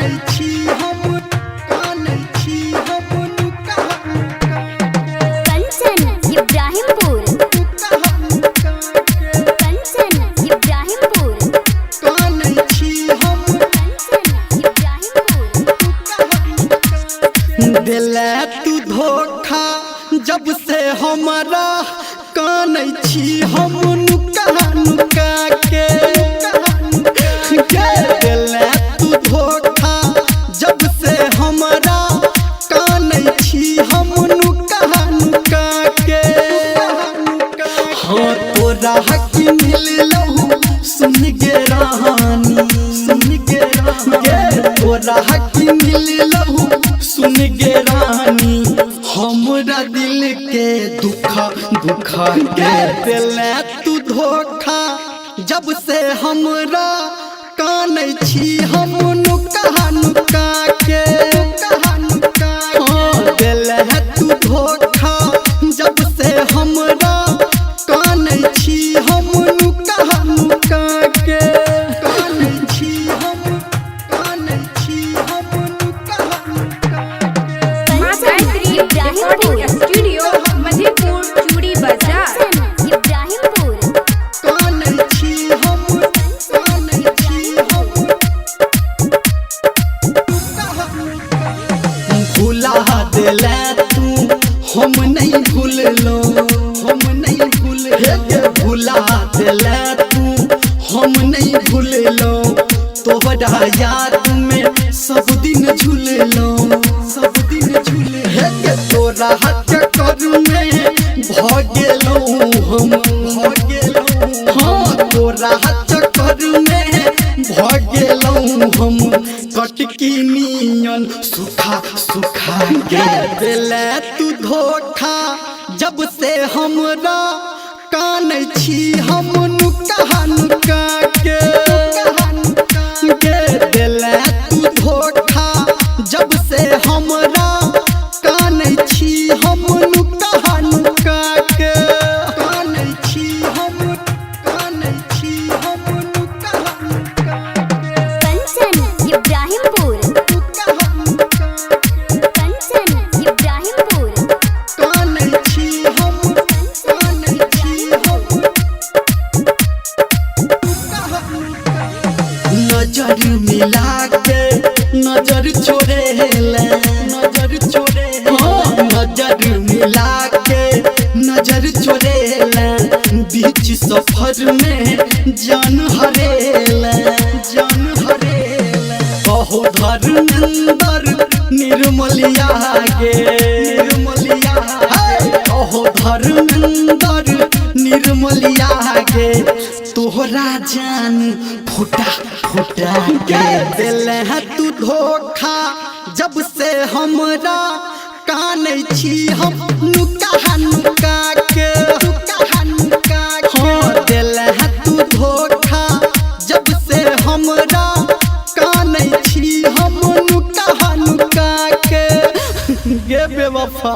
कानै छी हम, कानै छी हम नुका नुका के। कंचन इब्राहिमपुर, नुका नुका के। कंचन इब्राहिमपुर, कानै छी हम। कंचन इब्राहिमपुर। दिले तू धोखा जब से हमारा, कानै छी हम नुका नुका के। के दिले तू धोखा जब से हमारा, कानै छी हम नुका नुका के। हाँ तोरा हक मिललहु सुन गे रानी, सुन गे गे तोरा हक मिललहु सुन गे रानी, हमरा दिल के दुखा दुखा के। दिले तू धोखा जब से हमरा, कानै छी हम नुका नुका के। हाँ दिले तू धोखा जब से हमरा, कानै छी हम नुका नुका के। कानै छी हम, कानै छी हम नुका नुका के। माँ कंचन गायत्री इब्राहिमपुर, रिकॉर्डिंग स्टूडियो, मधेपुर, चूड़ी बाजार। कंचन इब्राहिमपुर, कानै छी हम, कानै छी हम। भुला दिले तू हम नहीं भूललो, हम नहीं भूल हे, भुला दिले तू हम नहीं भूललो, तोहरा याद में सब दिन झूललो, सब दिन झूल हे, तोरा चक्कर में भ गेलौ हम, भ गेलौ। हाँ तोरा चक्कर में भ गेलौ हम, कटकी नियन सुखा सुखा के। दिले तू धोखा जब से हमरा, कानै छी हम नुका नुका के। के दिले तू धोखा जब से हमरा, कानै छी हम नुका नुका के। कानै छी हम, कानै छी हम नुका नुका के। कंचन इब्राहिमपुर, नुका नुका के। कंचन इब्राहिमपुर, कानै छी हम, कानै छी हम। नजर मिला के नजर छोड़े ले, नजर छोड़े। हाँ नजर मिला के नजर छोड़े ले, बीच सफर में जान हरे ले, जान हरे ले। कहो धर्मेंद्र निर्मलिया गे, निर्मलिया है। कहो धर्मेंद्र निर्मलिया गे, तोहरा जान फुटा फुटा के। दिल है तू धोखा जब से हमरा, कानै छी हम नुका नुका के। हाँ दिल है तू धोखा जब से हमरा, कानै छी हम नुका नुका के। गे बेवफा।